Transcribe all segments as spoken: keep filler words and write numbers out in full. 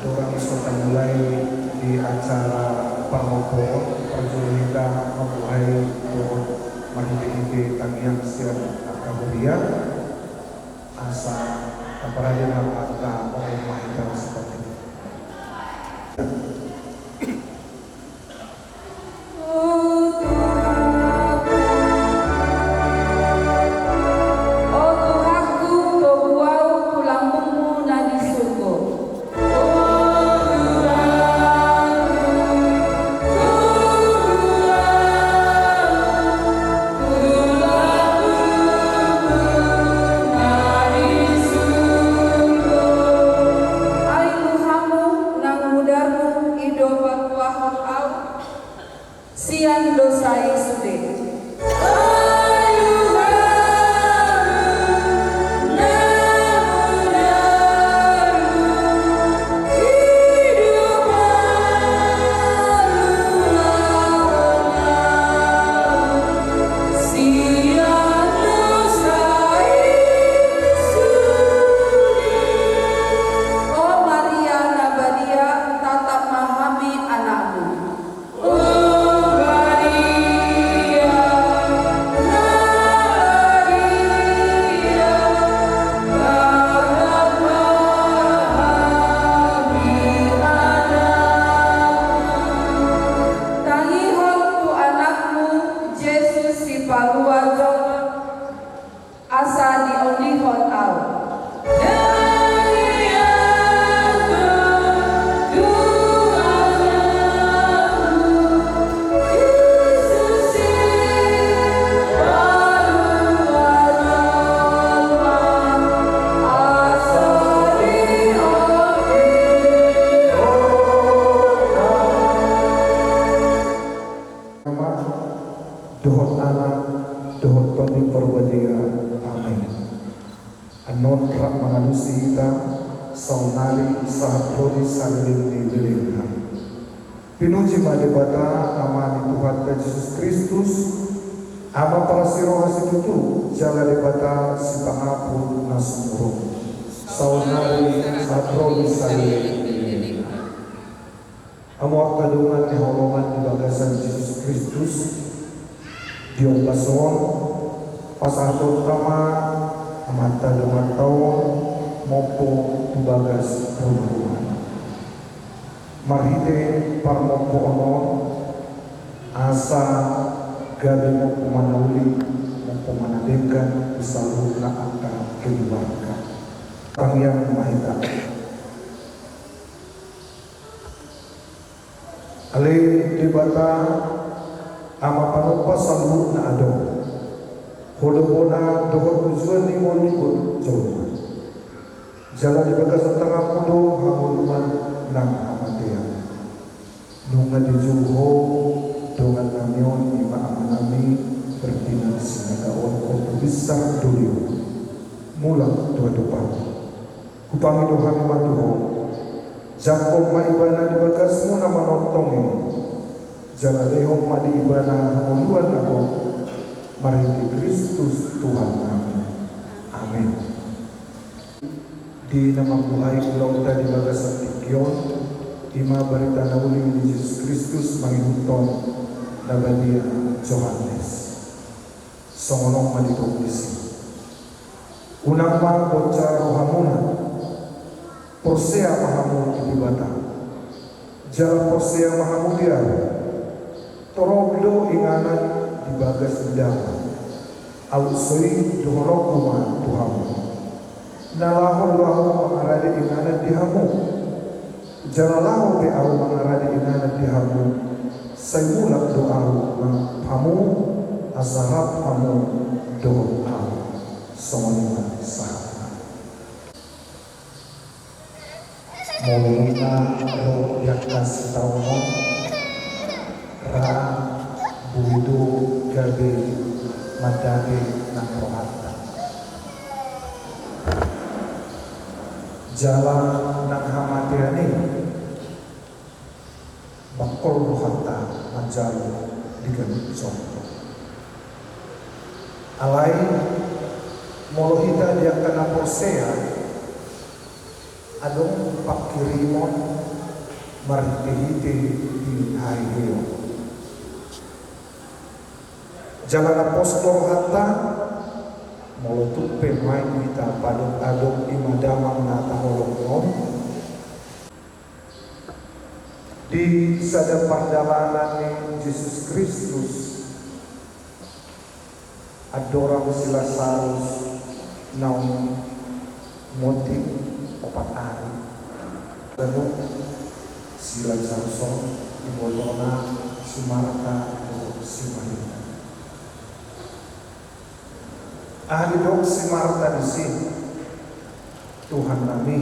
Hurang so tamulai di acara parmompoon, parjolo hita mambuhai dohot marhite-hite tangiang sian angka huria, asa taparade ma rohanta. Oho ma hita sipata. O Tuhanku, togu ahu tu lambungmu na di surgo. Ai Tuhanku, nang mudarmu i do paluahon ahu sian dosa i sude. O Maria na badia, tatap ma hami anakmu. Tangihon tu anakmu Jesus sipalua jolma. Asa diolihon ahu. Ama, dohot Anak, dohot Tondi Porbadia. Amen. Annon rap mangalusi hita saonnari sahat ro di saleleng ni lelengna. Pinuji ma Debata, Ama ni Tuhanta Jesus Kristus, Ama parasi roha situtu, jala Debata sipangapul na sumurung, saonnari sahat ro di saleleng ni lelengna. Hamu angka dongan ni holongan di bagasan Jesus Kristus, di ombas on pasahatonta ma amanta donganta on mompo tu bagas ruma-ruma. Marhite parmompoon on, asa gabe mompo manauli, mompo manadenggan di saluhutna angka keluarga. Tangiang ma hita. Ale Debata, Ama panompa saluhut na adong, Ho do bona dohot tujuan ni ngolu ni jolma. Jala di bagasan tanganmu do hangoluan nang hamatean. Nunga dijou Ho dongannami on, i ma amanami Ferdinand Sinaga on, Ompu Besar Doli on, mulak tu adopanmu. Hupangido hami ma tu Ho, jangkon ma ibana di bagasmu na manongtong i, jala lehon ma di ibana hangoluan na gok, marhite Kristus Tuhannami. Amen. Di na mambuhai ulaonta di bagasan tingki on, i ma barita na uli ni Jesus Kristus mangihuthon na badia Johannes. Songon on ma didok disi. Unang ma bonsa rohamuna. Porsea ma hamu di Debata. Jala porsea ma hamu di ahu. Torop do inganan di bagas ni Dama. Aut so i dohononku ma tu hamu. Na laho do ahu mangarade inganan di hamu. Jala laho pe ahu mangarade inganan di hamu, sai mulak do ahu mangalap hamu, asa rap hamu dohot ahu. Songon i ma sahatna. Molo na ro di angka sitaonon, ra boi do gabe mandake nang rohanta. Jala nang hamatean i, bangkol rohanta manjalo di ganup jolma. Alai molo hita di angka na porsea, adong pangkirimon marhite-hite di haheheon. Jala na pos do rohanta, molo tung pe nuaeng hita paadop-adop i ma damang na taholongi on, di sada pardalanan ni Jesus Kristus, andorang si Lasarus naung monding opat ari. Lalu si Lasarus on ibotona si Marta dohot si Maria. Aha didok si Marta disi? Tuhannami,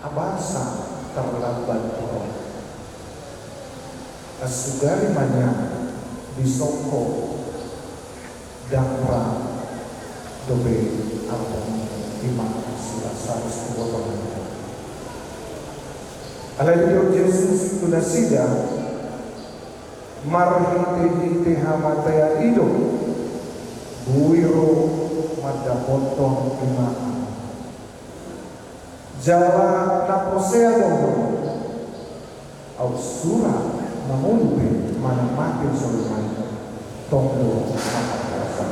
abasa tarlambat ho on. Sugari ma nian dison ho, ndang ra dope armon i ma si Lasarus tu botongan. Alai didok Jesus tu nasida, marhite-hite hamatean i do boi ro mandapothon i ma Ahu. Jala na porsea do ho, Ahu sura mangolu pe manang mate jolma i, tong do markuasa.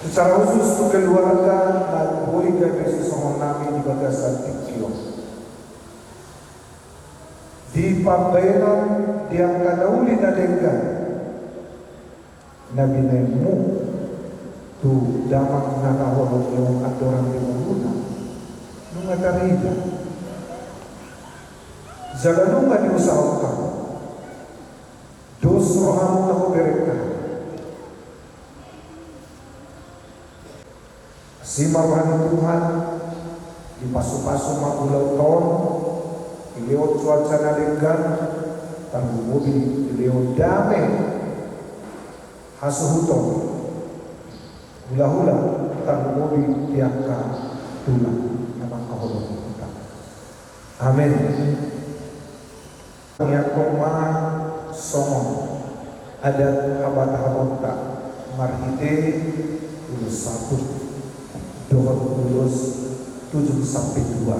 Secara khusus tu keluarga na boi gabe sisohonnami di bagasan tingki on. Di pambahenan di angka na uli na denggan na binahenmu tu damang na taholongi on andorang di ngoluna, nunga tarida. Jala nunga diusahaon hamu. Dos rohamu na huberengkan. Asi ma roha ni Tuhan, dipasu-pasu ma ulaonta on, dilehon cuaca na denggan, tarlumobi dilehon dame, hasuhuton, hula-hula, tarlumobi di angka tulang na mangkaholongi hita. Amen. Tangiangkon ma songon adat habatahonta marhite ulos saput dohot ulos tujung sampe dua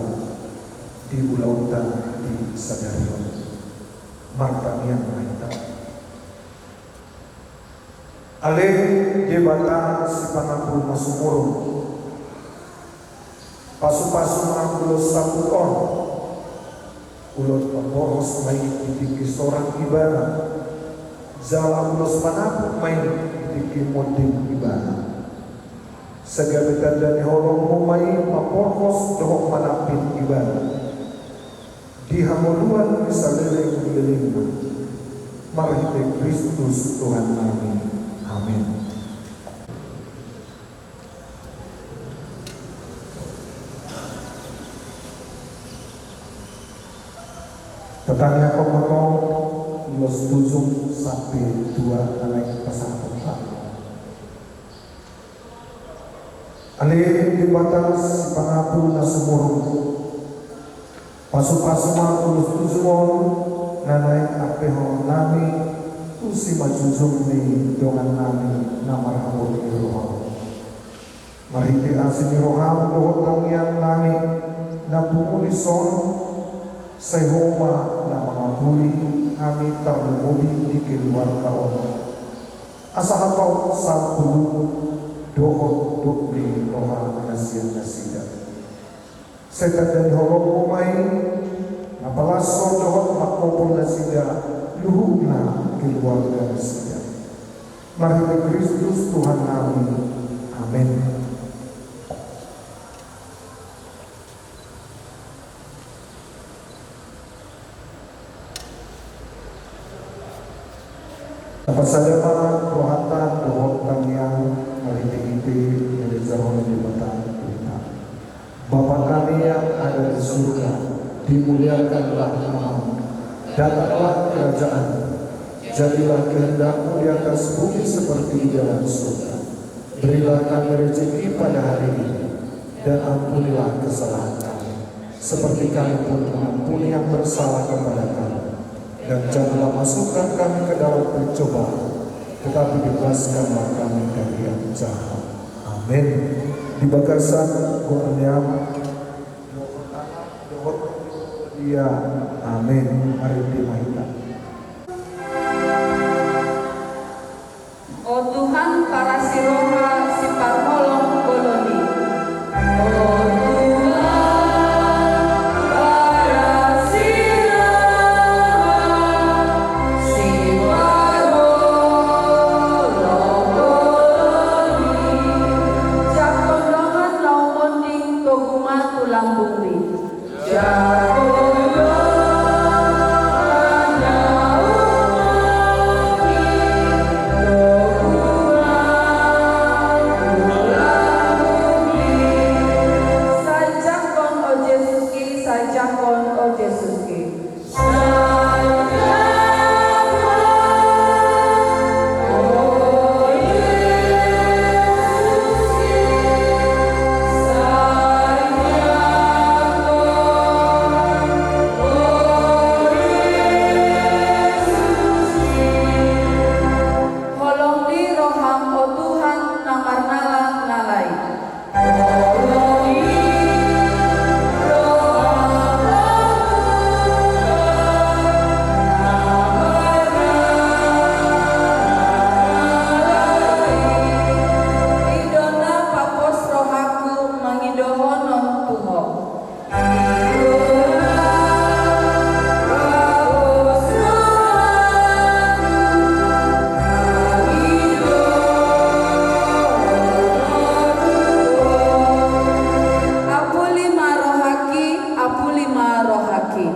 di ulaonta di sadari on. Martangiang ma hita. Ale Debata Sipangampul na sumurung, pasu-pasu ma ulos saput on, ulos paborhos ma i di tingki sorang ibana, jala ulos panaput ma i di tingki monding ibana. Sai gabe tanda ni holongmu ma i mamborhos dohot manampin ibana di hangoluan ni saleleng ni lelengna, marhite Kristus Tuhannami. Amen. Tatangiangkon ma tong ulos tujung sampe dua na naeng pasahatonta. Ale Debata Sipangampul na sumurung, pasu-pasu ma ulos tujung on na naeng ampehononnami tu simanjujung ni dongannami na marhabot ni roha on. Marhite asi ni roham dohot tangiangnami na pungu dison, sai Ho ma na mangapuli hami tarlumobi di keluarga on. Asa hatop sampulu dohot dok ni roha na sian nasida. Sai tanda ni holongmu ma i na palashon dohot manghopol nasida luhutna keluarga nasida. Marhite Kristus Tuhannami. Amen. Tapasada ma rohanta dohot tangiang marhite-hite ni raja ni Debata. Bapa kami yang ada di surga, dimuliakanlah namamu. Datanglah kerajaanmu. Jadilah kehendak-Mu di atas bumi seperti di dalam surga. Berilah kami rezeki pada hari ini, dan ampunilah kesalahan kami, seperti kami pun mengampuni yang bersalah kepada kami. Dan janganlah masukkan kami ke dalam pencobaan, tetapi bebaskanlah kami dari yang jahat. Amin. Di bagasan goar ni Ama, Ia, amin. Mari di mahita. O Tuhan, parasi roha siparholong bolon i. O Tuhan, parasi roha siparholong bolon i. Jangkon dongan na umonding, togu ma tu lambungmi. Sai jangkon, o Jesuski, sai jangkon, o Jesuski. Holong di roham, o Tuhan, na marnala-nala i. I do na papos rohangku mangidohonon tu Ho. Apuli ma rohangki, apuli ma rohangki.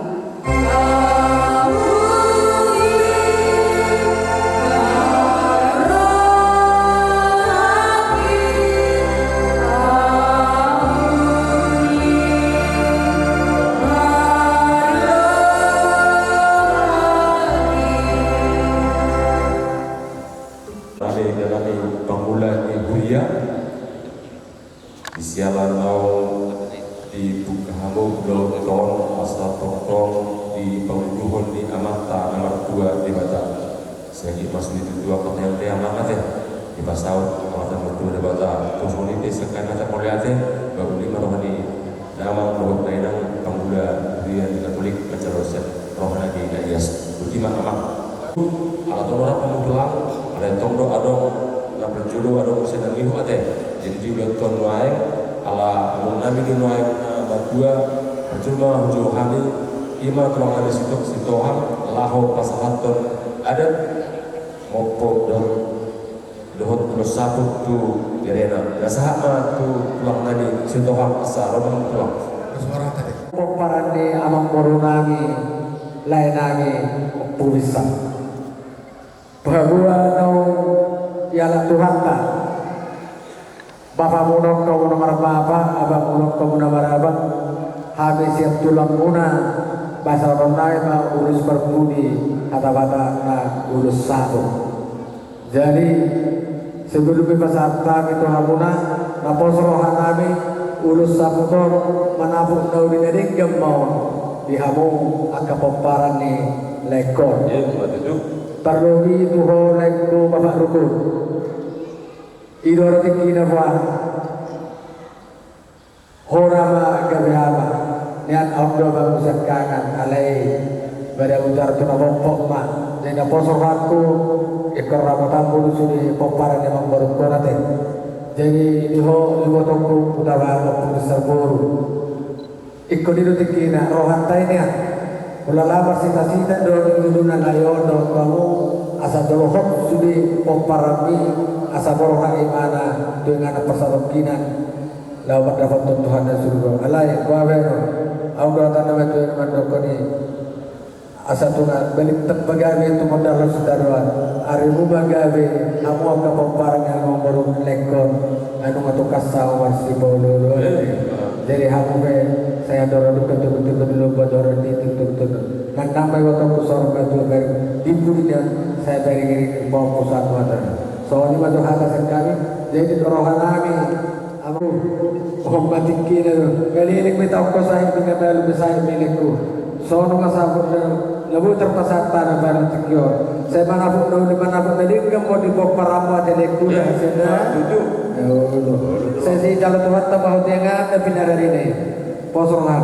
Nami, nami pangula ni huria. Di siala naung dibuka hamu ulaonta on asa tongtong di panguduhon ni Amanta na martua Debata. Sai ma sude tutu angka pangula ni Amanta, dipasaut Amanta na martua Debata. Tung songon i pe sangkan na tapamuli ate, baru di ma roha ni damang dohot dainang pangula huria ni Katolik manjalo sian roha na ias. Botima, Amang. Ala tong do rap hamu tulang, ala tong do adong na parjolo, adong muse na mangihut ate. Jadi di ulaonta on nuaeng, ala among nami do nuaeng na martua, parjolo ma hujou hami, i ma tulang nami Sito-, Sitohang, laho pasahathon adat, mompo dohot, dohot ulos saput tu berena. Nunga sahat ma tu tulang nami Sitohang, asa ro ma tulang. Pomparan ni amangboru nami, lae nami, Ompu Bisa. Paboa naung dialap Tuhanta. Bapamuna on hamu na marbapa, abangmuna on hamu na marabang, hami sian tulangmuna, pasahatonnami ma ulos parpudi, hata-hata na ulos saput. Jadi, sebelum dipasahat hami tu hamuna, na pos rohanami, ulos saput on, manapuk na uli na denggan ma on, di hamu angka pomparan ni laengkon. Emma tutu. Tarlobi tu ho laengku Bapak Rukun. I do ra tingkina, boha. Hona ma gabe haba, nian ahu do bamu siangkangan, alai bada ujar tu na pompok ma, jadi na pos rohangku, ingkon ra botoonku do sude pomparan ni amangborungkon ate. Jadi di ho, di ibotongku, hutaba ma Ompu Besar boru. Ingkon i do tingkina, rohanta i nian. Hulala marsita-sita do di ngoluna lae on dohot hamu, asa jolo hot sude pomparanmi, asa borhat ibana tu inganan parsatongkinan. Laho mandapothon Tuhan na surgo. Alai, boha be annon. Ahu do tanda batu yang mandokon i. Asa tung balintang ma gabe tu mondalhon sitadoan. Arimu ma gabe, hamu angka pomparan ni amangboru laengkon. Anu ma tukasa ahu marsipaolo-oloan. Jadi hamu be, sai andorang dungka tubu-tubu di lombu andorang di tubu-tubu. Nang nama iwa tongku sorong batu garing. Di pudi nian, sai bari garing, bau pusat mata. Songon i ma tu hata sian hami, jadi tu rohanami. Ahu, on ma tingkina do. Maliling ma ita ongko sahit, mangalo ma sahit milengku. Songon ma saput na, na boi tarpasahat hami baru tingki on. Sai manapuk na uli, manapuk na denggan ma on di pomparanmu ate laengku. Ia, da, sena. Tutu. Ya Allah. Sai sijalo Tuhanta ma ho tu inganan na pinarade i. Pos roham.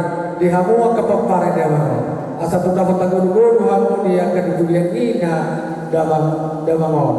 di hamu angka pomparan ni damang on. Asa tung dapot hangoluhon hamu di angka di pudian i na damang, damang on.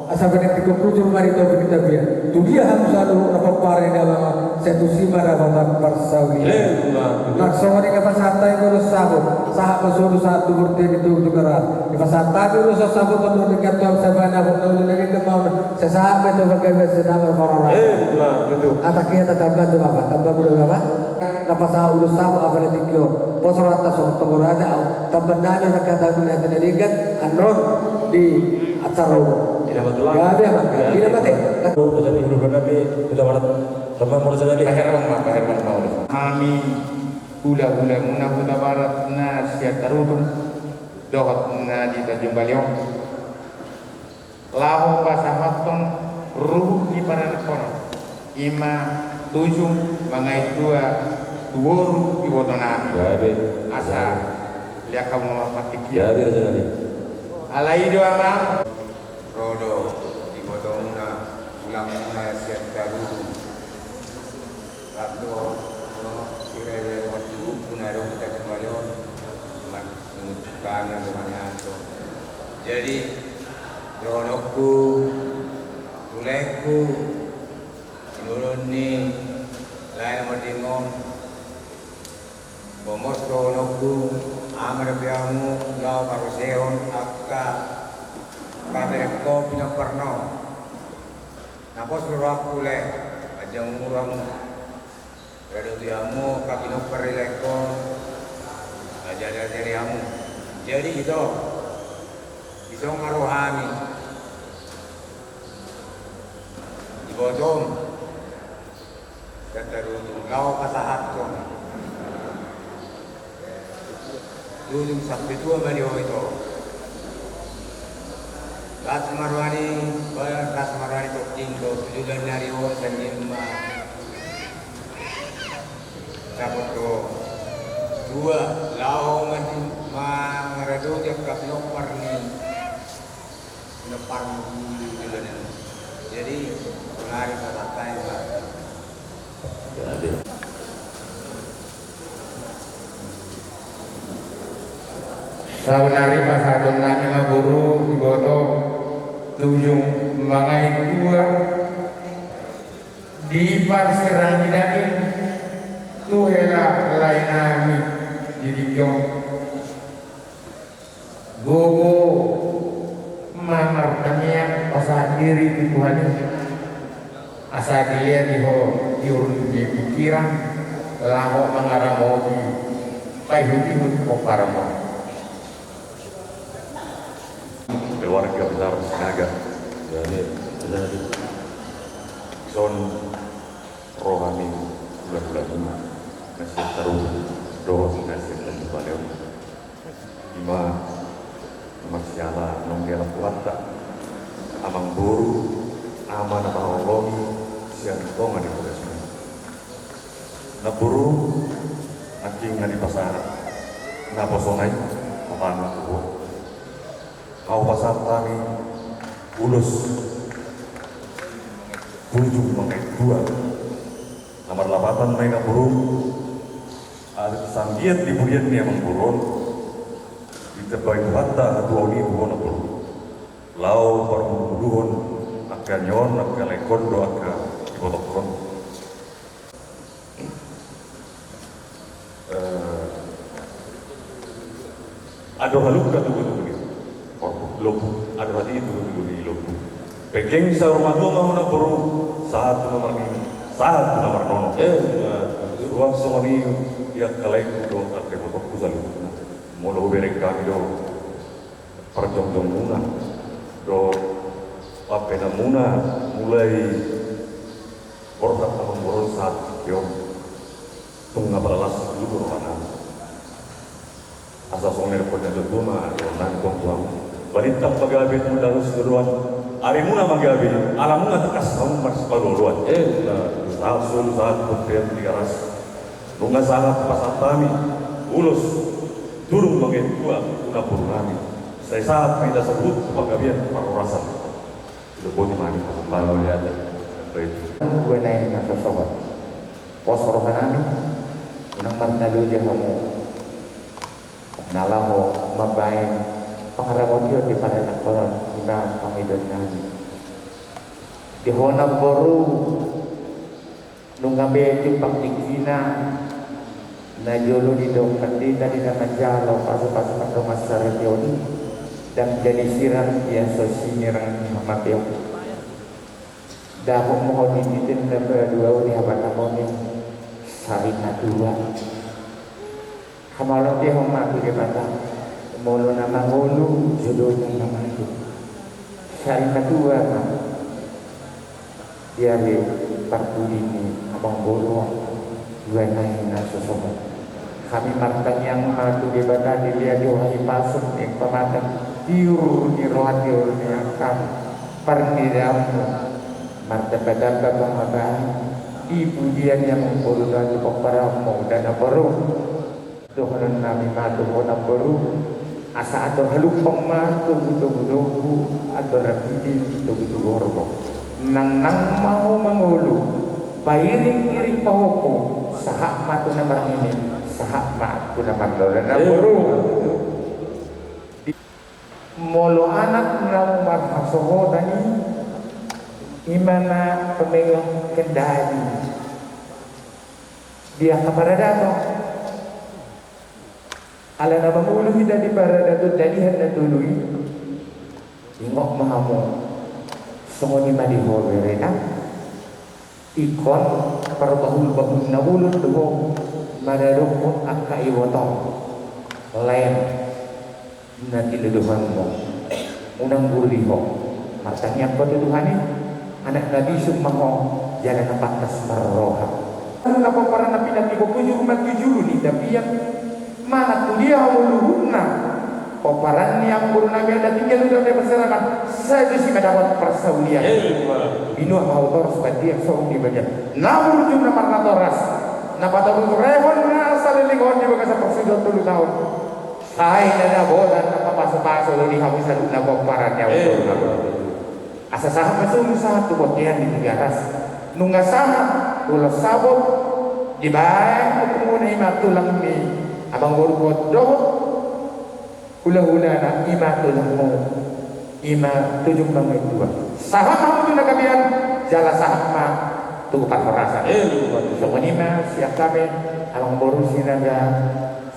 Asa bene tingkos hujur ma di topi ni tapian. Tu dia hamu saluhut na pomparan ni damang on, sai tusi ma dapotan parsaulian. Emma tutu. Nang songon i nga pasahat hami ulos sahat. Sahat ma solu sahat tu bortean ni togu tu garas. Dipasahat hami ulos sahat tu tondong ni kantuang sabaen na hon na uli na denggan ma on. Sai sahat ma i tu panggabean sinamot parorot. Emma tutu. Atak ia tatamba tu bapa, tamba muna bapa. Na pasahat ulos sahat apala tingki on. Pos rohanta songon tonggor aja au. Tamba nami na kata nami na denggan annon di acara on. Ina ma tulang. Gabe amang. Ina ma te. Jadi hulu nami Hutabarat. Tamba muna jadi. Pak Herman ma, Pak Herman ma ulos. Hami hula-hula muna Hutabarat na sian Tarutung dohot na di Tanjung Balai on. Laho pasahathon ruhut ni paranakhonon, ima tujung mangait tua tu boru ibotonami. Gabe. Asa leak hamu ma martingkian. Gabe, rajanami. Alai i do amang. Ro do ibotomuna, tulangmuna sian Tarutung. Rap do, no, sira i do martubu, puna do hita kembali on. Mat, ngut, kami, ado manianto. Jadi, dohononku, tu laengku, di dolok ni lae na mardingol. Pos dohononku, aha ma dope hamu, laho parusehon angka pamereng kopi na parno. Na pos do rohangku lae, aja ngurang. Rado tu hamu angka pinompar di laengkon, aja diajari hamu. Jadi ito, dison nga ro hami. Dibotom. Kata dulu, laho pasahathon. Tujung sampe tua ma di ho ito. Las ma roha ni, las ma roha ni tondim do, tu joloan ni ari on sangin ma. Dapot do tua, laho ma di, mangaradoti angka pinompar ni. Jadi, saudara-saudari, saonari pasahaton nami ma boru, iboto, tujung mangait tua di parsirangan ni daging tu hela lae nami di tingki on. Gogo ma martangiang pasahat diri tu Tuhan i. Asa dilehon di ho tiur ni pikiran laho mangaramoti paihut-ihut pomparan on. Keluarga besar Sinaga. Ya, ya. Dison ro hami hula-hula muna na sian Tarutung dohot na sian Tanjung Balai on. Ima marsiala nongge lam Tuhanta, amangboru, ama na paholongi sian tonga ni bagas muna. Namboru, nangkin nga dipasahat naposona i, pamangan tu ho. Laho pasahat hami ulos tujung mangait tua. Na marlapatan ma i namboru, asa anggiat di pudian ni amangboru on ditambai Tuhanta hatuaon i tu ho namboru. Laho parmudumuduhon angka ni on, angka laengkon dohot angka ibotongkon. Eh, andor halumpang tugu-tugu ni lombu, andor hatiha tugu-tugu ni lombu. Penggeng saur matua ma ho namboru, sahat tu na marnini, sahat tu na marnono. Eh, ruas songon i di angka laengku dohot angka ibotongku saluhutna. Molo hubereng hami do parjongjongmuna dohot pambahenanmuna mulai borhat amangboru on sahat tingki on. Tung apala las Luhur rohanami. Asa songon na nidok ni natuatua ma dohononnami tu hamu. Balintang ma gabe tu na ro sidohonon. Arimuna ma gabe, ala nunga tangkas hamu marsipaolooloan. Eh, na. Sahat solu sahat bontean Tigaras. Nunga sahat pasahat hami ulos tudung mangido tua tu namborunami. Sai sahat ma hita saluhut tu panggabean parhorasan. Dapot ma hami pasahat hami mauliate. Baik. Dua nai na so sogot. Pos rohanami, unang marnaloja hamu na laho mambahen pangaramotion di paradaton on, ima pangidoannami. Di ho namboru, nunga be jumpang tingkina, na jolo didok pandita di na manjalo pasupasu mardongan saripeon i, ndang jadi sirang ia so sinirang ni hamateon. Dapot ma ho di titin na paduahon di habatahon i, sari na tua. Hamauliatehon ma tu Debata, molo na mangolu jolona na mate. Sari na tua ma di ari parpudi ni amangboru on. Dua nai na so sogot. Hami martangiang ma tu Debata dilehon di ho hahipason, naeng pamatang tiur ni roha, tiur ni angka parnidaanmu. Martambatamba ma habahen di pudian ni amangboru dohot di pomparanmu, dana boru. Dohononnami ma tu ho namboru, asa andor halumpang ma togutogu dombu, andor rapidi togutogu horbo. Nangnang ma ho mangolu, pairingiring pahompu, sahat ma tu na marnini, sahat ma tu na marnono, namboru. Molo anak na marhasohotan i, ima na pemegang kendali di angka paradaton. Ala na mangolu hita di paradaton dalihan na tolu i, ingot ma hamu, songon i ma di ho berenang, ingkon parbahulbahul na bolon do ho maradophon angka ibotong laen na tinuluhonmu. Unang gurguri ho. Martangiang ho tu Tuhan i, anak na bisuk ma ho, jala na pantas marroha. Na pomparan na pinantikhon, bujur ma tu julu ni tapian. Manang tu dia hamu luhutna, pomparan ni amangborunami on na tinggal di dalam perserangan, sai tusi ma dapot parsaulian. Eh, ma. Binuat ma ho toras, badia sorung di badia. Na burju na marnatoras, na patorus rehon na saleleng on di bagasan parsaoran tolu taon. Sai na dapotan na papasupasu do di hamu saluhutna pomparan ni amangborunami. Eh. Asa sahat ma solu sahat tu bontean ni Tigaras. Nunga sahat ulos saput dibahen ompunmuna, ima tulang ni amangboru on dohot hulahulana, ima tulangmu, ima Tujung Mangaetua. Sahat ma hamu tu na gabean, jala sahat ma tu parhorasan. Eh, songon i ma sian hami, amangboru Sinaga,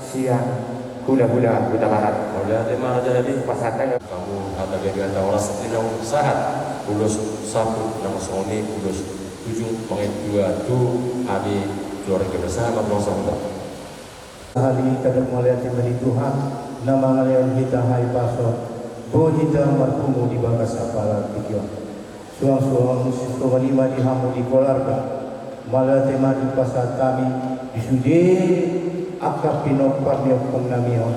sian hulahula Hutabarat. Mauliate ma, Raja Nami. Pasahat hami. Hamu hata gabe, hata horas, di naung sahat ulos saput nang songon i ulos Tujung Mangaetua tu hami keluarga, sahat ma tu hamu saluhutna. Sahali tadok mauliate ma di Tuhan na mangalehon hita hahipason, boi hita marpungu di bagas apala tingki on. Suang-suang songon i ma di hamu di keluarga. Mauliate ma dipasahat hami di sude angka pinompar ni ompungnami on,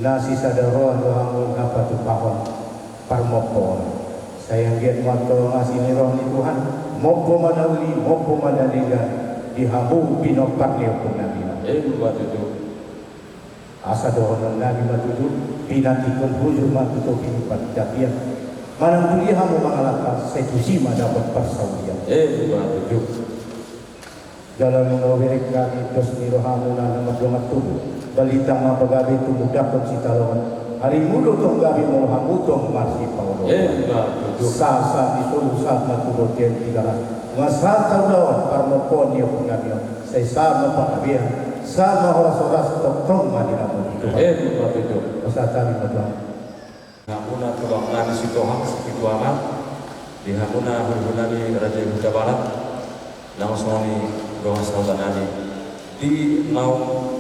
na sisada roha do hamu na patupahon parmompoon. Sai anggiat ma antong asi ni roha ni Tuhan, mompo ma na uli, mompo ma na denggan di hamu pinompar ni ompungnami on. Eh, ima tutu. Asa dohononnami ma tutu, pinantikhon hujur ma tu topi ni pantapian. Manang tu dia hamu mangalangka, sai tusi ma dapot parsaulian. Eh, ima tutu. Jala nunga hubereng hami dos ni rohamuna na mardongan tubu. Balintang ma pagabe, tumundalhon sitadoan. Arimu do tong gabe molo hamu tong marsipaolooloan. Eh, ima tutu. Sahat-sahat ni solu sahat ma tu bontean Tigaras. Nunga sahat ulaon parmompoon ni ompungnami on. Sai sahat ma panggabean, sahat ma horas-horas, tongtong ma di lamuni Tuhan. Eh, ima tutu. Pasahat hami ma Tuhan. Hamuna tulangnami Sitohang, Situangan, di hamuna hulahulami Raja Hutabarat, nang songon i dongan sahutanami, di naung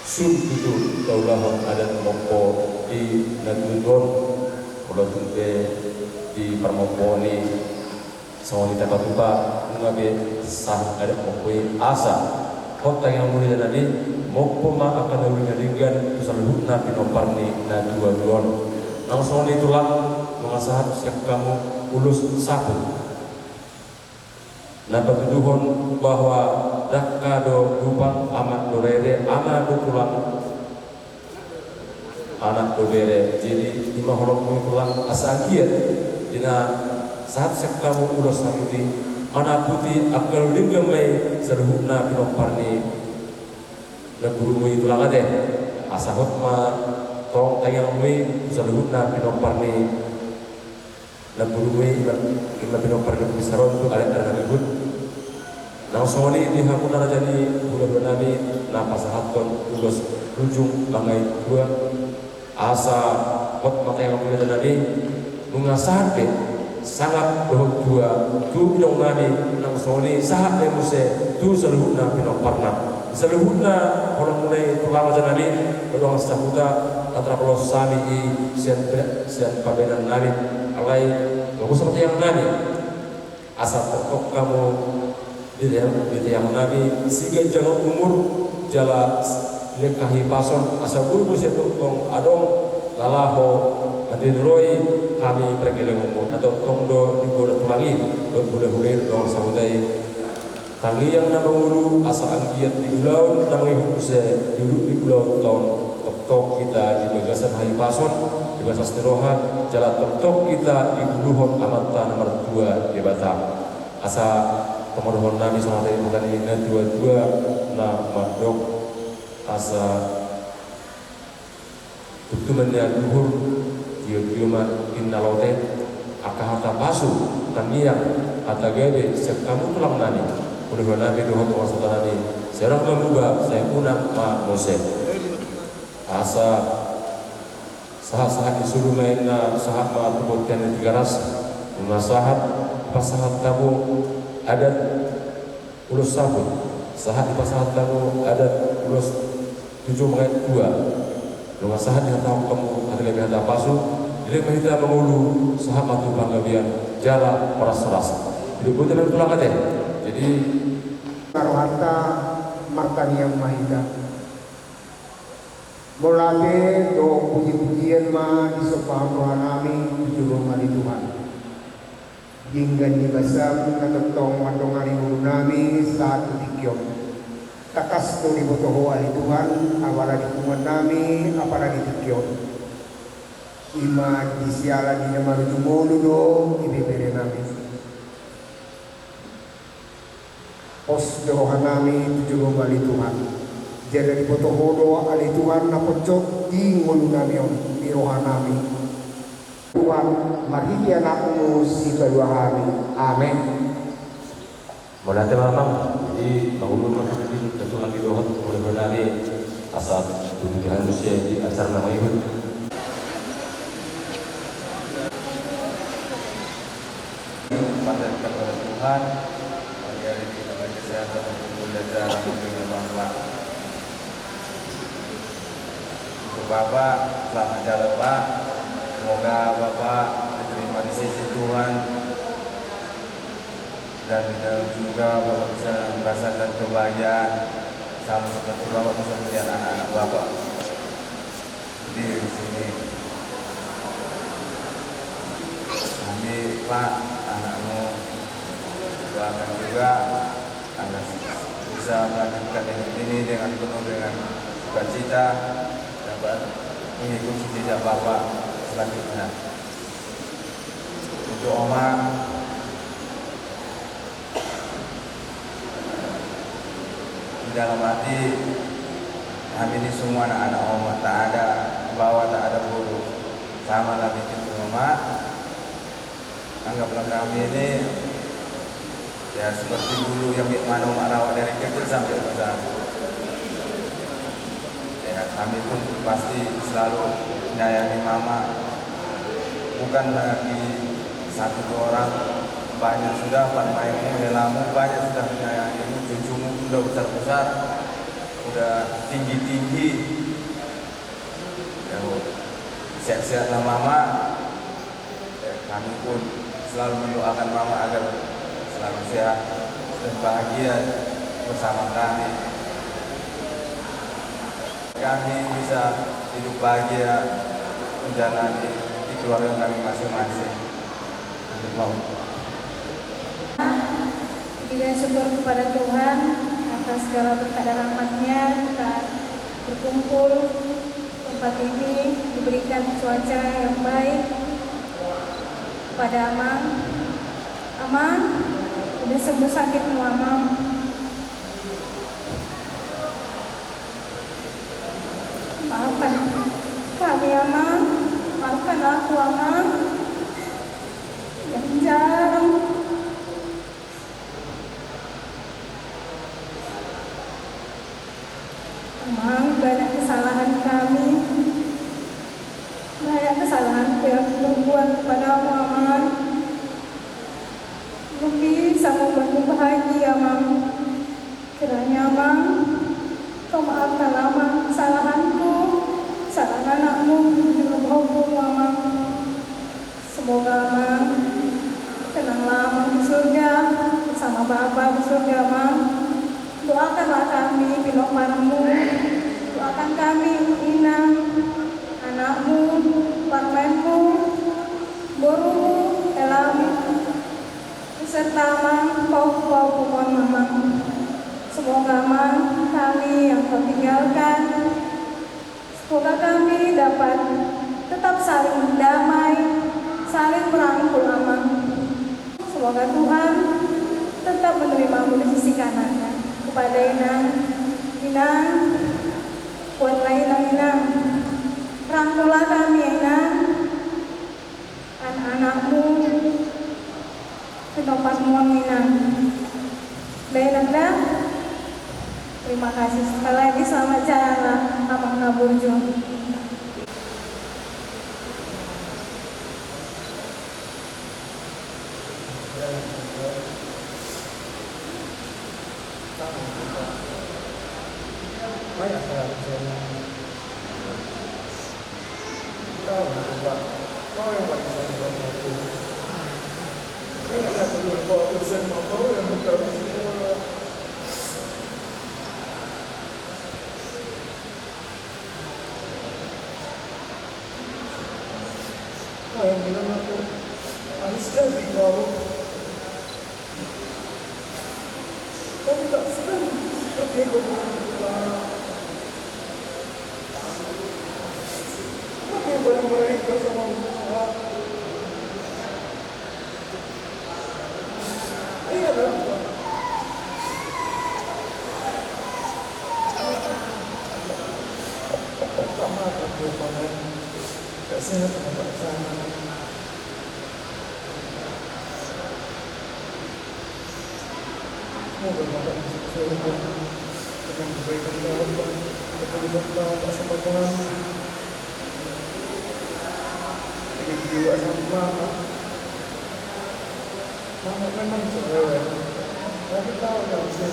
sun tutu taulahon adat mompo di na tutu on, molo tung pe di parmompoon i songon i tapatupa, nunga be sahat adat mompo i, asa Hot tangiang muna, janami, mompo ma angka na uli na denggan tu saluhutna pinompar ni na tua-tua on. Nang songon i tulang, nunga sahat sian hamu ulos saput na patuduhon bahwa dangka do dupang, amak do rere, ama do tulang, anak do bere. Jadi, i ma holongmu i tulang, asa anggiat di na sahat sian hamu ulos saput i, manaputi angka na uli na denggan ma i saluhutna pinompar ni namborumu i tulang, ate. Asa hot ma tong tangiangmu i saluhutna pinompar ni namborumu i, ima, ima pinompar ni namboru Saron tu ale-ale na ribut. Nang songon i di hamu na raja ni hulahula nami na pasahathon ulos rujung mangatua. Asa hot ma tangiangmu, raja nami, nunga sahat be sangap dohot tua tu inong nami, nang songon i sahat be muse tu saluhutna pinomparna. Saluhutna holongmuna i tulang, raja nami, dohot dongan sahuta, na tarpalos hami i sian, sian pambahenan nami. Alai, bagus ma tangiang nami, asa tongtong hamu di tangiang, di tangiang nami, siganjangan umur jala lengka hahipason, asa boi muse tongtong adong na laho mandirohai hami pargellengonmu. Na tongtong do diboan tulang i dohot hulahula i dohot dongan sahuta i. Tangiang na mangolu, asa anggiat di ulaon na mangihut muse di ulaonta on, tongtong hita di bagasan hahipason, di bagasan ni roha, jala tongtong hita diuluhon Amanta na martua Debata. Asa pamoruon nami songon hata ni na tua-tua na mandok, asa tumtuman ni aluhur, tio-tio ma inna lote, angka hata pasu, tangiang, hata gabe sian hamu tulang nami, hulahula nami dohot dongan sahuta nami, sai unang ma muba, sai unang ma mose. Asa sahat-sahat ni solu ma inna, sahat ma tu bontean ni Tigaras, nunga sahat pasahat hamu adat ulos saput, sahat dipasahat hamu adat ulos tujuh mangatua. Nunga sahat dihatahon hamu hata gabe hata pasu, dilehon ma hita mangolu, sahat ma tu panggabean jala horas-horas. Hidup boti ma tulang, ate. Jadi, rohanta martangiang ma hita. Mauliate dohot puji-pujian ma disombahon roha nami tu jolo ni Tuhan. Denggan ni basam na tongtong mandongani ngolu nami sahat tu tingki on. Tangkas do diboto Ho ale Tuhan, apala di punguan nami, apala di tingki on. I ma di siala ni na marujung ngolu do ibebere nami. Pos do roha nami tu jolo ni Tuhan. Jala diboto Ho do ale Tuhan na poncot di ngolu nami on, di roha nami. Tuhan, marhite AnakMu sipalua hami. Amen. Mauliate ma amang, jadi mangolu ma hami tu Tuhan di dohot, mauliate ma hami. Asa tu Tuhan muse di acara na mangihut. Panjatkan kepada Tuhan, bagi hari ini kita beri kesehatan untuk kumpul di acara mungkin ya Bang, Pak. Untuk Bapak, selamat jalan, Pak. Semoga Bapak diterima di sisi Tuhan. Dan kita juga Bapak bisa merasakan kebahagiaan sama seperti Bapak bisa melihat anak-anak Bapak di sini. Kami, Pak, anakmu doakan juga agar bisa melanjutkan hidup ini dengan penuh dengan sukacita, dapat mengikuti jejak Bapak selanjutnya. Untuk Oma, di dalam hati, hami ini semua anak-anak Oma, tak ada bawa, tak ada buruk. Sama lah bikin semua, Mak. Anggaplah kami ini, ya, seperti bulu yang mana Oma rawat dari kecil sampai besar. Ya, kami pun pasti selalu menyayangi Mama. Bukan lagi satu dua orang, banyak sudah, Fatma ini, Lelamu, banyak sudah menyayangimu, cucumu pun udah besar-besar, udah tinggi-tinggi. Ya, sehat-sehatlah Mama. Ya, kami pun selalu mendoakan Mama agar selalu sehat dan bahagia bersama kami. Kami bisa hidup bahagia menjalani di keluarga kami masing-masing. Untuk mau. Puji dan syukur kepada Tuhan atas segala berkat dan rahmatnya kita berkumpul tempat ini, diberikan cuaca yang baik pada Amang. Amang, udah sembuh sakitmu, Amang. Maafkan kami, Amang. Maafkan aku, Amang. Yang jarang. Amang, banyak kesalahan kami. Banyak kesalahanku yang kuperbuat kepadamu, Amang. Belum bisa membuatmu bahagia, Amang. Kiranya, Amang, kau maafkan, Amang, kesalahanku, kesalahan anakmu, juga bahulmu, Amang. Semoga Amang tenanglah Amang di surga bersama Bapa di surga, Amang. Doakanlah kami pinomparmu, doakan kami Inang, anakmu, parumaenmu, borumu, helamu, beserta Amang pahompu-pahompu, Amang. Semoga Amang kami yang kau tinggalkan, semoga kami dapat tetap saling damai, saling merangkul, Amang. Semoga Tuhan tetap menerima-Mu di sisi kanan-Nya. Kepada Inang, Inang, kuatlah Inang, Inang. Rangkullah kami, Inang. Anak-anakmu, pinomparmu, Inang. Baik, Inang, dah. Terima kasih sekali lagi, selamat jalan lah, Amang na burju. Semoga Bapak masuk surga dengan kebaikan Bapak, dengan Bapak, Bapak sama Tuhan. Dengan jiwa sama Bapak. Mama memang cerewet, tapi tahu nggak sih,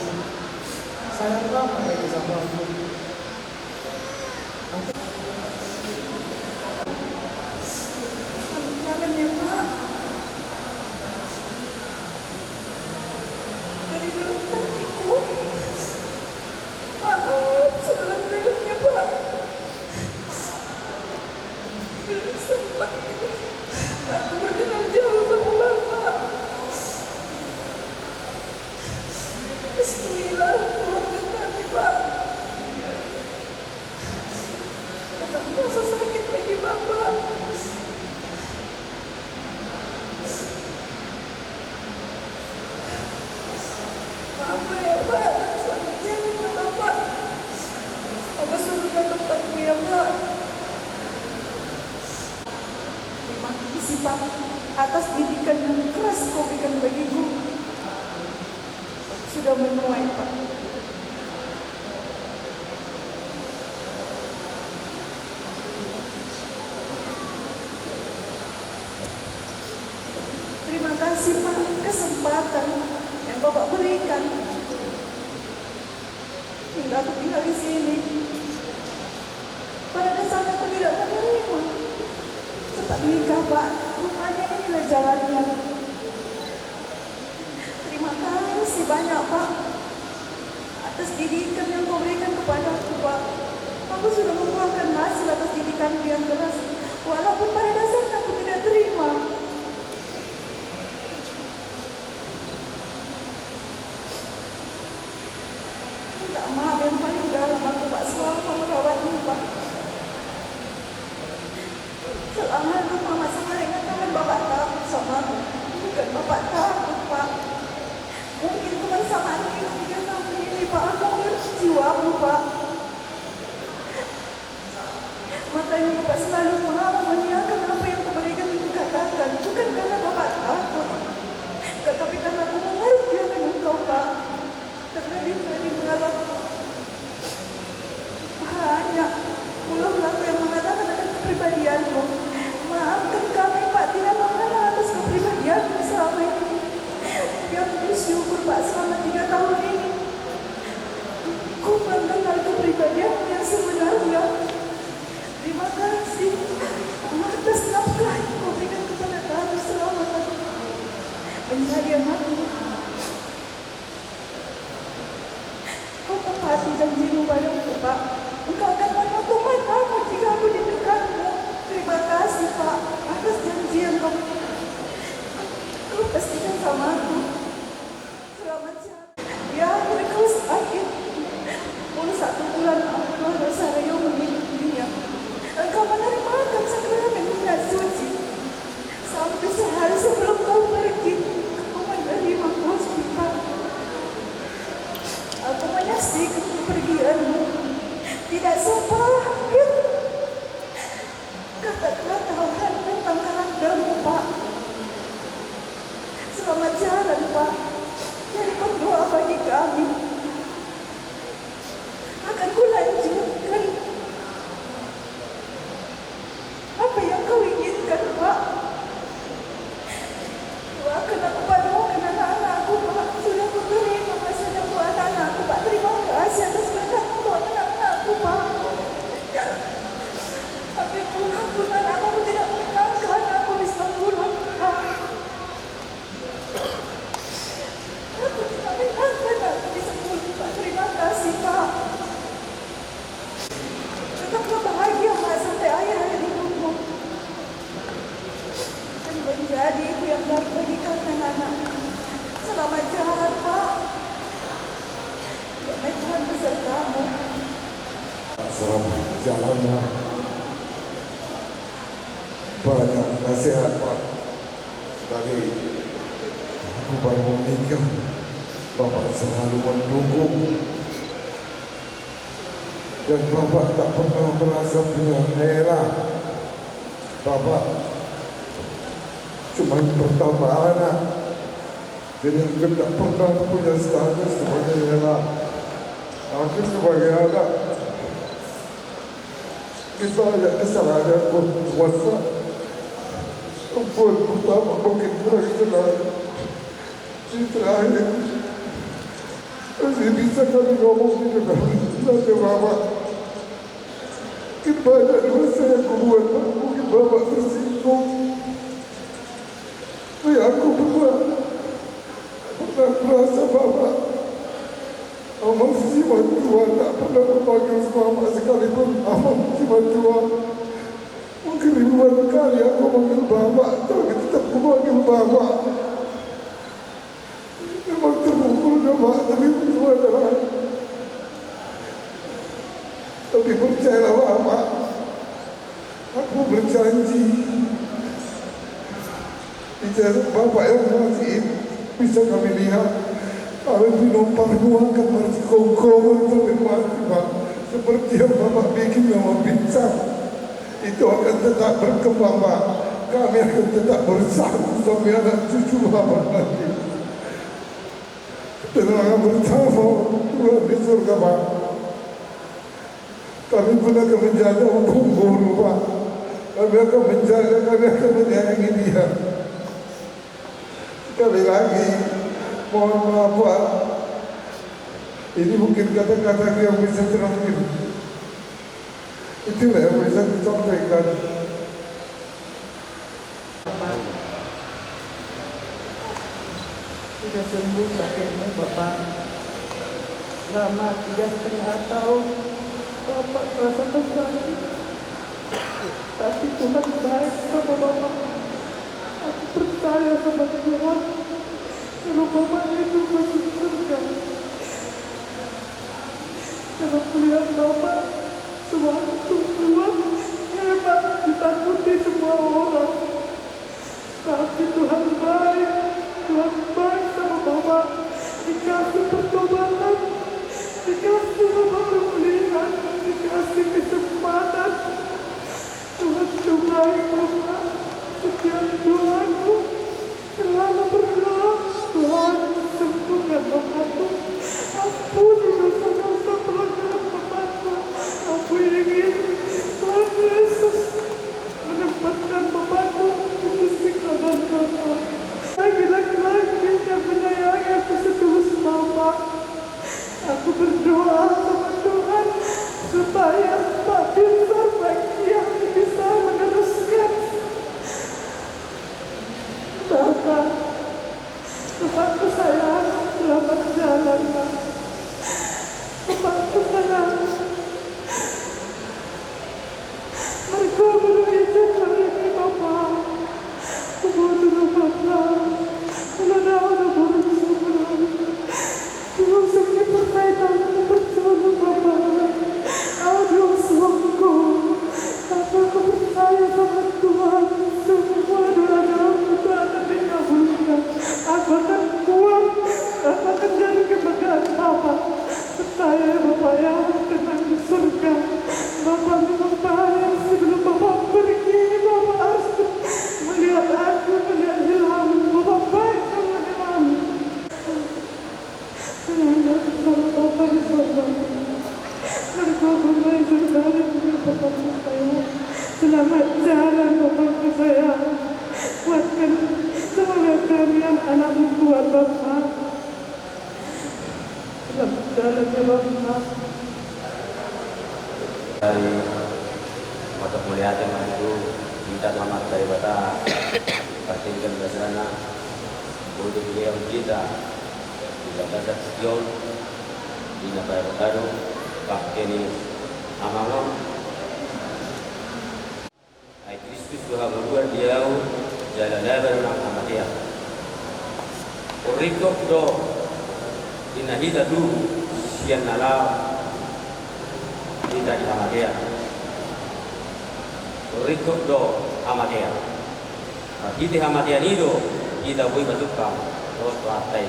sayang Bapak lagi sama aku. Bismillah, keluarga kami, Pak. Tetap rasa sakit bagi Bapak. Maaf ya, Pak. Selamat jalan ya, Bapak. Bapak surga tempatmu ya, Pak. Terima kasih, Pak, atas didikan yang keras kau berikan bagiku. Sudah menuai, Pak. Terima kasih, Pak, kesempatan yang Bapak berikan hingga aku tinggal di sini. Pada dasarnya aku tidak menerima tempat nikah, Pak. Rupanya inilah jalannya. Terima kasih banyak, Pak, atas didikan yang kau berikan kepadaku, Pak. Aku Tuhan Allah, Rosario, mengikutinya. Engkau menerimakan sakramen Misa Suci. Sampai sehari sebelum kau pergi, aku menerima hospital. Aku menyaksikan kepergianmu. Tidak sempat kata-kata Tuhan tentang kehandamu, Pak. Selamat jalan, Pak. Jadikan doa bagi kami. Akan kulanjutkan apa yang kau inginkan, Pak. Doakan aku, Pak, doakan anak-anakku, Pak. Sudah kuterima masa depan anak-anakku, Pak. Terima kasih atas berkat untuk anak-anakku, Pak. Tapi Tuhan, Tuhan, aku tidak menyangka anakku bisa pulang, Pak. Aku tidak menyangka anakku bisa pulang, Pak. Terima kasih, Pak. Tetaplah bahagia, Pak, sampai akhir hidupmu. Dan menjadi ibu yang baik bagi kalian, anak. Selamat jalan, Pak. Kiranya Tuhan besertamu. Selamat jalan, Mak. Banyak nasihat, Pak. Dari aku baru menikah, Bapak selalu mendukung. Dan Bapak tak pernah merasa punya hera. Bapak cuma pertama anak. Jadi, aku tak pernah punya status sebagai hera. Aku sebagai anak, kita banyak kesalahan yang berkuasa. Ampun, pertama mungkin kurang jelas. Di terakhir, masih bisa kami ngomong di depan Raja Bapak. Mungkin banyak dosa yang kubuat, Pak. Mungkin Bapak tersinggung. Tapi aku pernah, pernah merasa Bapak Amang Simanjuntak, tak pernah kupanggil Bapak sekalipun Amang Simanjuntak. Mungkin ribuan kali aku manggil Bapak, tapi tetap kupanggil Bapak. Memang terpukul do, Pak, tapi itu adalah, tapi percayalah, Pak, aku berjanji, ijazah Bapak yang masih bisa kami lihat, kami pinompar nuaeng marsikongkongan sampai mati, Pak. Seperti yang Bapak bikin sama Pinsar. Itu akan tetap berkembang, Pak. Kami akan tetap bersatu sampai anak cucu Bapak nanti. Tenang bersama Tuhan di surga, Pak. Kami pun akan menjaga Ompung Boru, Pak. Kami akan menjaga, kami akan menyayangi dia. Sekali lagi, mohon maaf, Pak. Ini mungkin kata-kata yang bisa terakhir. Itulah yang bisa disampaikan. Bapak, sudah sembuh sakitmu, Bapak. Selama tiga setengah tahun, Bapak merasakan sakit. Tapi Tuhan baik sama Bapak. Aku percaya sama Tuhan. Kalau Bapak itu masuk surga. Kalau melihat Bapak, suatu Tuhan hebat, ditakuti semua orang. Tapi Tuhan baik, Tuhan baik sama Bapak. Dikasih pertobatan, dikasih Bapak pemulihan, dikasih kesempatan. Tuhan itu baik, Bapak. Setiap doaku, selalu berdoa, Tuhan, sembuhkan Bapakku. Ampuni dosa-dosa pelanggaran Bapakku. Aku ingin Tuhan Yesus menempatkan Bapakku di sisi kanan Bapa. Lagi-lagi yang menyayangi aku setulus Bapa. Aku berdoa sama Tuhan supaya Pak Binsar, Pak Kiai bisa meneruskan. Bapa, Bapakku sayang, selamat jalan, Pak. Bapakku sayang. Marga guru itu hari ini, Bapa. Kubuat dulu, Bapa. Kalau dah ada burung semua. Terus ini perkaitan percaya, Bapa. Selamat jalan, Bapakku sayang. Kuatkan semangat kami, anak-anakmu kuat, Bapak. Selamat jalan ya, Bapak. Dari mata melihat yang itu, kita selamat dari kata pertinggal dasarnya untuk beliau kita. Di bagasan Sion, di na baru-baru, pakai ni amangon. Ai Kristus do hangoluan di ahu, jala laba do nang hamatean. Ringkot do di na hita tubu sian na laho hita di hamatean. Ringkot do hamatean. Marhite hamatean i do hita boi masuk tu Tuhanta i.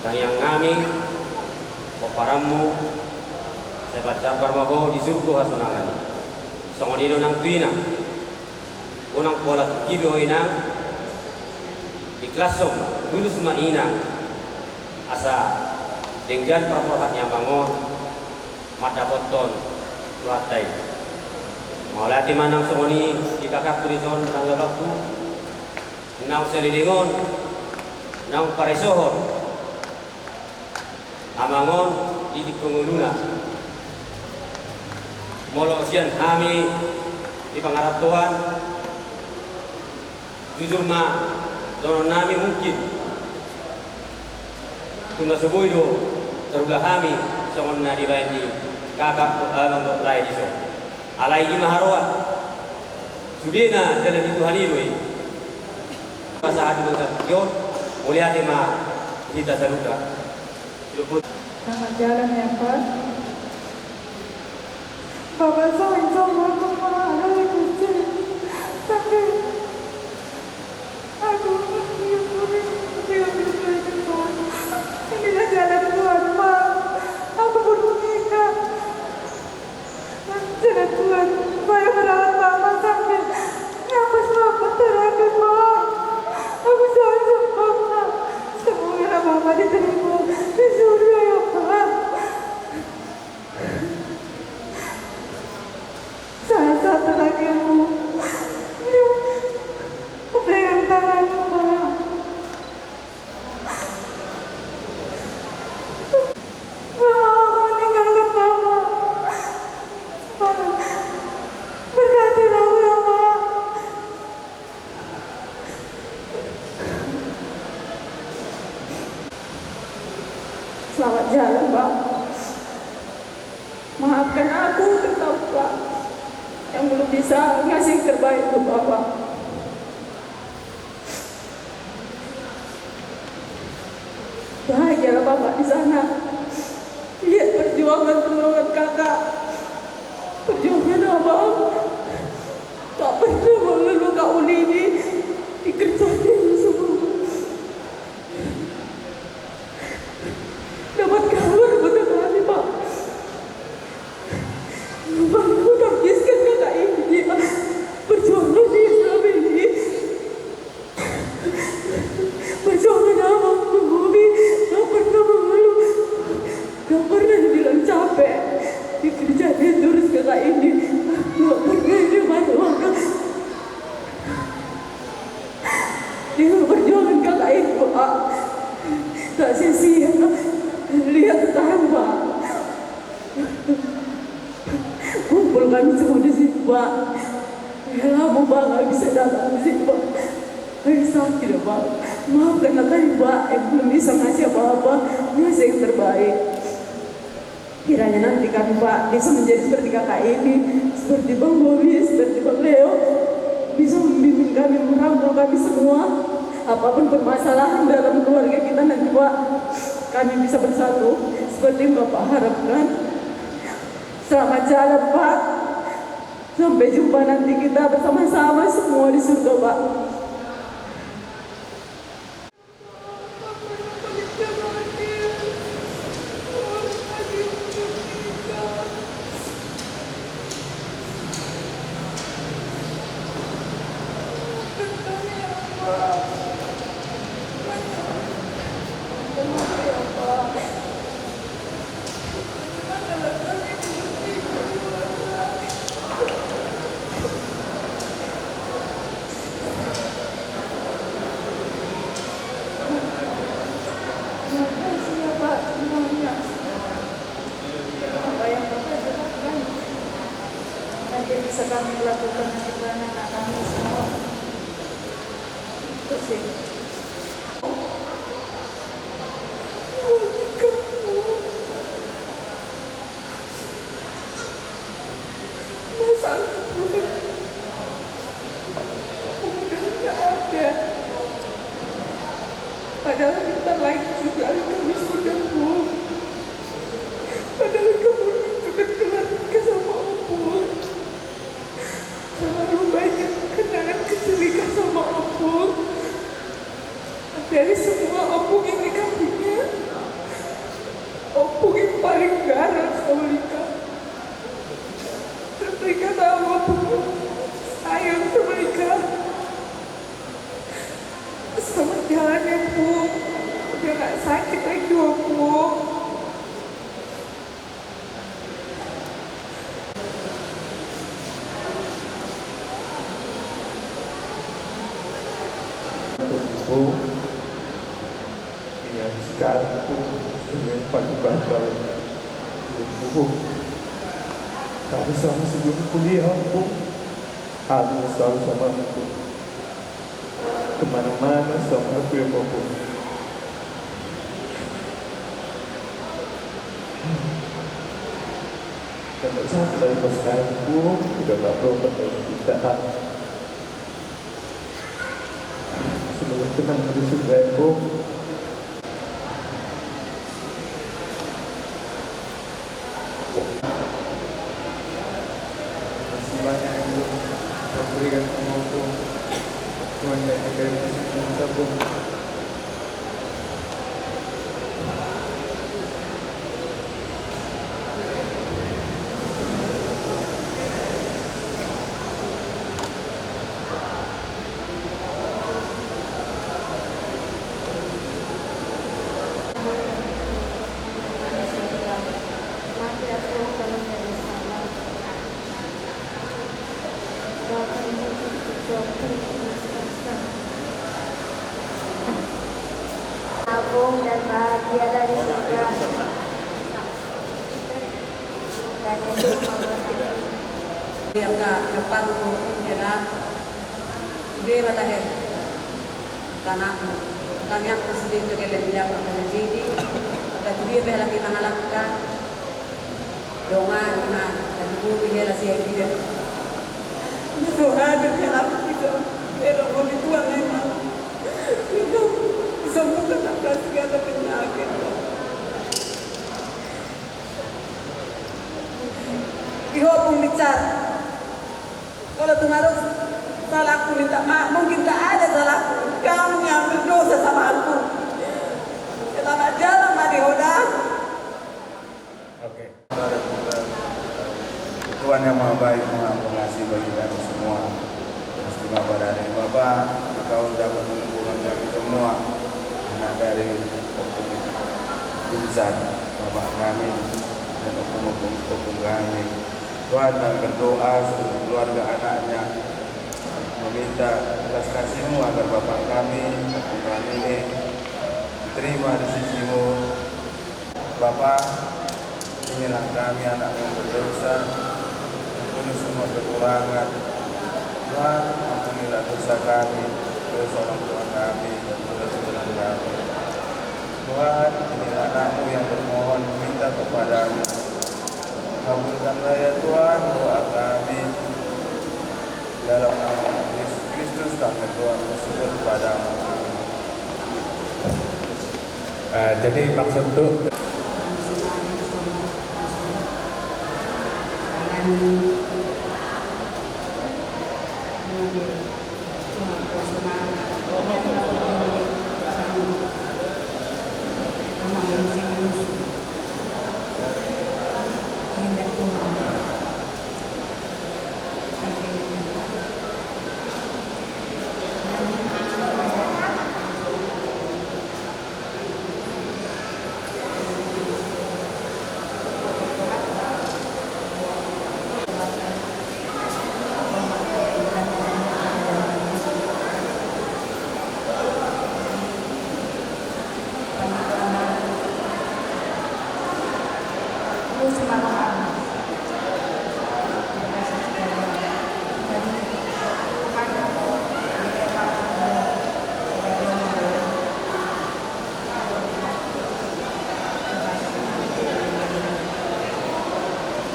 Tangiang nami, pomparanmu, sai pansar ma ho di surgo hasonangan i. Songon i do nang tu inang. Unang pola tu kibi ho inang, ikhlashon, tulus ma inang, asa denggan parborhat ni amangon, mandapothon Tuhanta i. Mauliate ma nang songon i di kakakku dison, nang abangku, naung saleleng on, naung paresohon amangon di tingki ngoluna. Molo sian hami di pangarantoan, jujur ma dohonon nami, mungkin tung na so boi do tarula hami songon na dibaen ni kakak dohot abang dohot lae dison. Alai i ma haroan, sudena jala ni Tuhan i do i. Pasahat di bagasan Sion, mauliate ma hita saluhutna. Selamat jalan ya, Pak. Bapak, songon i ma, Pak, alai Gusti. Sampe, aduh, inilah jalan Tuhan, Pak. Aku belum nikah. Jalan Tuhan, bayo merawat mama sampe napas mama terakhir, Pak. Aku sangat sempurna. Semoga mama diterima di surga ya, Pak. Saat-saat terakhirmu, pegang tanganmu, Pak. Mama, aku meninggalkan mama. Mama, berkatilah mama. Selamat jalan, Pak. Maafkan aku, terutama Pak, yang belum bisa ngasih yang terbaik untuk Bapak. Bahagialah Bapak di sana. Lihat perjuangan, perjuangan Kakak. Perjuangan Abang. Tak pernah mengeluh Kak Uli ini. Dikerjain semua. Dapat kabar betul hati, Pak. Bang, aku tak miskin Kakak ini, Pak. Perjuangan dia selama ini. Perjuangan Abang, Bang Bobi, gak pernah mengeluh, gak pernah dibilang capek. Dikerjain terus Kakak ini, gak pernah dia marah-marah. Dengan perjuangan Kakak itu, Pak, tak sia-sia. Lihat sekarang, Pak. Kumpul kami semua di sini, Pak. Ya lama, Pak, nggak bisa datang di sini, Pak. Lagi sakit ya, Pak. Maafkanlah kami, Pak, yang belum bisa ngasih apa-apa, ngasih yang terbaik. Kiranya nanti kami, Pak, bisa menjadi seperti Kakak ini, seperti Bang Bobi, seperti Bang Leo, bisa membimbing kami, merangkul kami semua. Apapun permasalahan dalam keluarga kita nanti, Pak, kami bisa bersatu seperti yang Bapak harapkan. Selamat jalan, Pak. Sampai jumpa nanti kita bersama-sama semua di surga, Pak. Bisa kami melakukan akibatnya anak kami semua. Terus ya. Masalah udah nggak ada. Padahal bentar lagi juga hari Kamis udah, Bu. Padahal kamu juga keluarga sama Opung. Terlalu banyak kenangan kecil Rika sama Opung. Dari semua Opung ini kalinya, Opung yang paling garang sama Rika. Dan Rika tahu Opung sayang sama Rika. Selamat jalan ya, Pung. Udah nggak sakit lagi, Pung. Pung, iya, sekarang Pung, dengan Pak Gubernur, Pung, tapi sama sebelum kuliah, Pung, aku selalu sama Pung. Kemana-mana sama aku ya, Pung. Kalau saya dari pas sekarang, Pung, udah nggak perlu pakai kita. Semoga tenang di surga ya, Pung. Makasih banyak yang belum telah berikan sama aku. Tuhan dan kita yang masih belum tabung. Tabung dan bahagia dari surga. Dia ka depan dia na. Dia mata dia. Tanah. Tangiang presiden tu geleng dia ka presiden. Ka tu dia bela kita ngalangka. Dongan na. Ka tu dia bela sia dia. Itu ada dia apa kita. Dia mau dituang memang. Itu sembuhkan apa segala penyakit. Di Opung bicara. Kalau tu harus salahku minta maaf, mungkin tak ada salahku. Kamu yang berdosa sama aku. Selamat jalan, Mari Hoda. Oke. Tuhan yang Maha Baik, Maha Pengasih bagi kami semua. Pasti Bapak dari Bapak, Engkau dapat mengumpulkan kami semua, anak dari Opung Insan, Bapak kami, dan Opung-Opung Opung kami. Tuhan, kami berdoa seluruh keluarga anaknya, meminta belas kasih-Mu agar Bapak kami, Opung kami ini diterima di sisi-Mu. Bapa, inilah kami anak yang berdosa, ampuni semua kekurangan. Tuhan, ampunilah dosa kami, dosa orang tua kami, dan dosa saudara kami. Tuhan, inilah anak-Mu yang bermohon, meminta kepada-Mu. Kabulkanlah ya Tuhan doa kami. Dalam nama Yesus Kristus kami berdoa bersyukur kepada-Mu. Amin. Eh, jadi maksud tu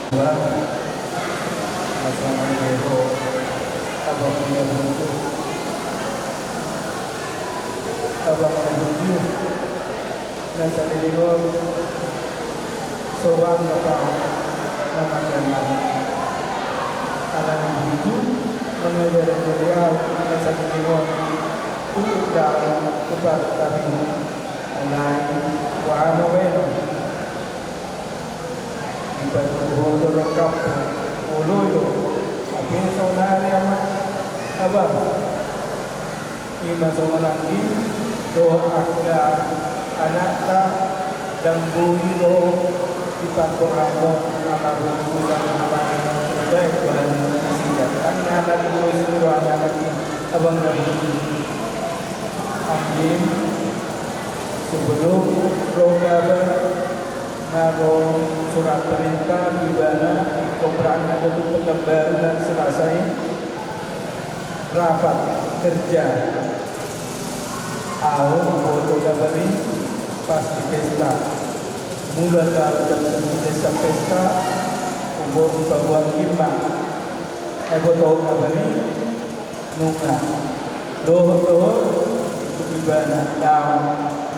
Tuhan, masa manggeho abang na burju, abang na burju na saleleng on, so bangga au na mangalehon. Alani burju mangajar jolo au na saleleng on, tu undang tu partabing. Alai boha ma baenon? Dipatuduhon do rongkapmu, olo do, hape saonari ama, abang, ima songon anggi dohot angka anakta, ndang boi do dipangkorhon ama burju, na baen Tuhan nasida. Tangiang na tutu do anak i, abang na burju. Anggi, sebelum ro kabar, na ro surat perintah tu ibana ingkon berangkat tu Pekanbaru na Selasa i, rapat kerja. Au huboto kabar i pas di pesta. Molo au jam satu desa pesta, huboto paboa ima. Ai huboto kabar i, nunga dohot, dohot tu ibana, daong,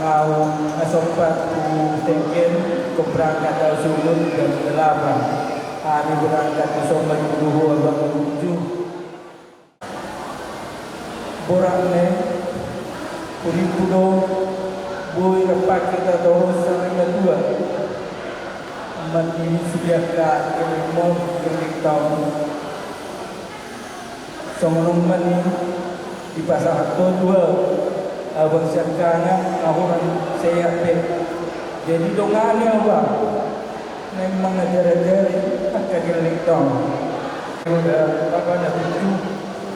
nga au, nga sompat hutengken, ingkon berangkat au suhut jam delapan. Hami berangkat tu son ma tuduhon abang na burju. Borat ne, huripu do, boi rap hita dohot sian na tua. Mandi sude angka gellengmon, gellengta on. Songon on ma i dipasahat ho tu au, abang siangkangan, na hurang sehat pe. Jadi dongani au, bang, na mangajar-ajari angka gellengta on. Olo, bapa na burju,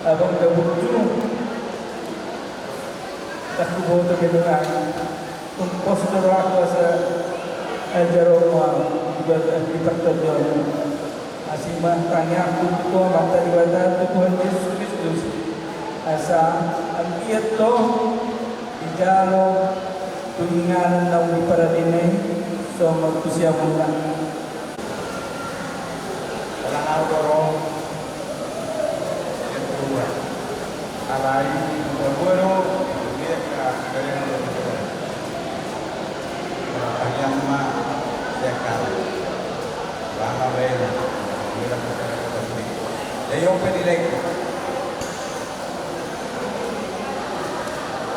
abang na burju. Ndang huboto be dongani. Tung pos do rohangku asa ajaronmu au di partondion. Asi ma tangiangku tu Amanta Debata, tu Tuhan Jesus Kristus, asa anggiat do dijalo tu inganan naung di parade i songon tu siamunna. Alai, alai,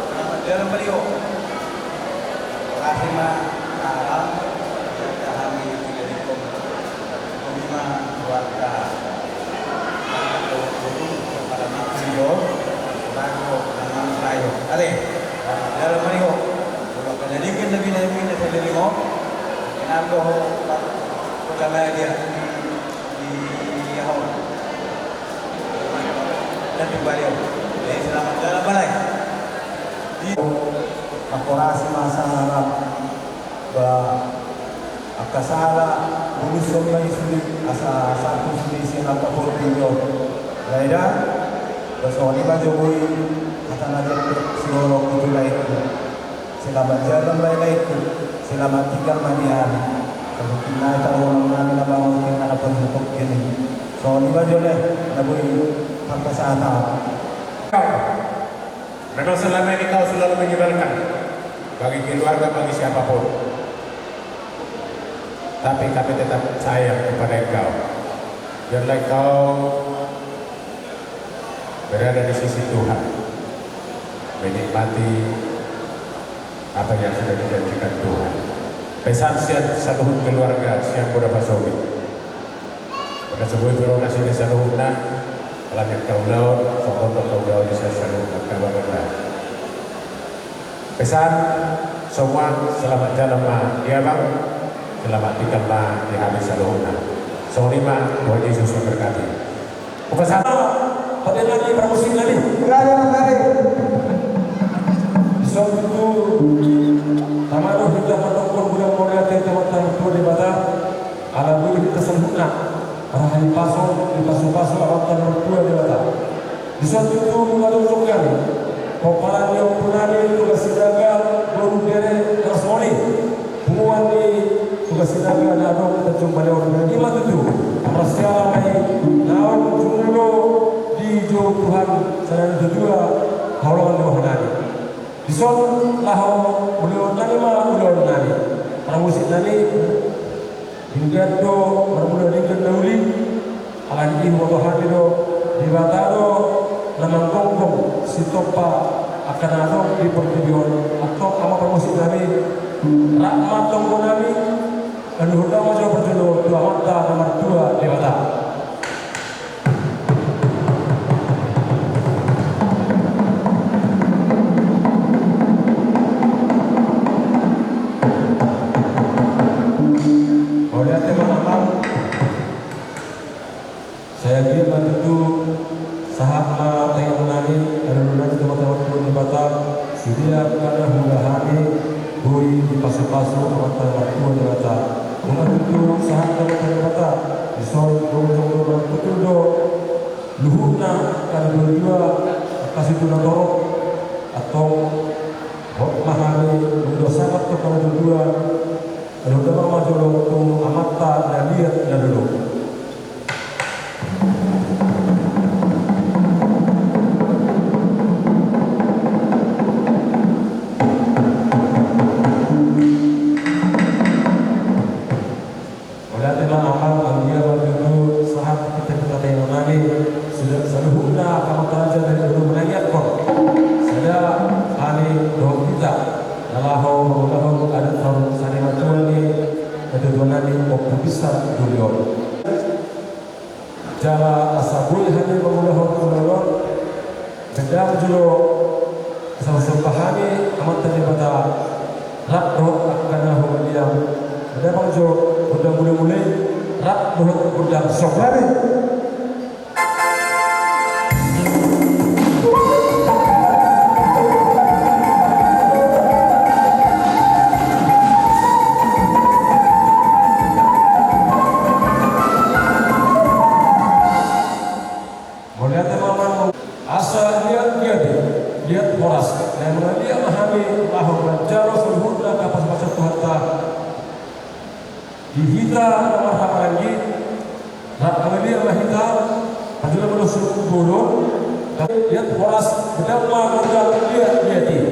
Selamat jalan, Mario. Makasih, Mak. Salam. Ya, hami tidak di kom. Kami mah keluarga. Anak dua puluh, kepala Mak Mario. Lagu nama Mario. Ale. Selamat jalan, Mario. Kalau kena dikit lebih dari ini, saya dari kom. Kenal doho, Pak. Kota Madia. Di Yahoo. Dan di Baleo. Jadi selamat jalan, Balai. Di Akorasi masa harap ba angka sala buluson ma i sude asa satu sude sian angka portibi on. Lae da, ba songon i ma jo boi hata na jempek siolok i tu lae. Selamat jalan, Balai, selamat tinggal ma di hami. Saluhutna i taruhon nami na bangun tinggal na pajumpang kini. Songon i ma jo, Lae, na boi marpasahat au. Memang selama ini kau selalu menyebalkan bagi keluarga, bagi siapapun. Tapi kami tetap sayang kepada engkau. Biarlah engkau berada di sisi Tuhan, menikmati apa yang sudah dijanjikan Tuhan. Pesan sian saluhut keluarga sian Boda Pasobi. Boda Pasobi, terima kasih di saluhutna, ala ni angka ulaon, songon angka ulaon di saluhut angka abang. Pesan, semua selamat jalan ma di abang, selamat tinggal ma di hami saluhutna. Songon i ma, Tuhan Yesus memberkati. Hupasahat. Pade nami, parmusik nami. Gaya nami. Dison tutu, tama do hita mandokkon godang mauliate tu Amanta Martua Debata. Ala boi hita saluhutna marhahipason, dipasupasu Amanta Martua Debata. Dison tutu mangalo jongkang pomparan ni ompunami Tugas Sinaga, boru Bere Lasmoni. Punguan ni Tugas Sinaga na adong di Tanjung Balai on, ima tutu. Tuhan, sada na tutu haholongan ni roha nami. Dison laho ulaon nami ma ulaon nami. Parmusik nami, denggan do marmula denggan na uli. Alani i huboto hami do, Debata do na manggonggong sitompa angka na adong di portibi on. Antong amang parmusik nami, rap ma tonggo nami. Aluhon damang ma jolo parjolo tu Amanta na martua Debata. Mauliate ma amang. Sai anggiat ma tutu sahat ma tangiang nami, alualu nami tu Amanta Debata, sude angka na huula hami boi dipasupasu Amanta Martua Debata. Nunga tutu sahat tu Amanta Debata, dison jongjong do, martutur do luhutna angka na dua-dua, angka situtu na torop. Antong hot ma hami, nunga sahat tu angka na dua-dua. Aluhon damang ma jolo tu amanta na liat na lolo. Mauliate ma amang, anggiat ma tutu sahat hita-hita tangiang nami, sude saluhutna angka amanta raja na di na manangiangkon. Sada hami dohot hita na laho mangulahon adat saur matua ni natuatua nami Ompu Binsar Duli on. Jala asa boi hami mangulahon ulaon on, baen damang jolo asa husomba hami Amanta Debata rap dohot angka na humaliang. Baen damang jolo gondang mulemulem rap dohot gondang somba. Mauliate ma amang, asa liat, liat, liat horas. Na mangaliat ma hami laho manjalo saluhutna angka pasupasu ni Tuhanta. Di hita na marhahamaranggi, rap mangaliat ma hita, parjolo ma dohot sumurung. Liat horas, baen damang ma gondang liat, liat i.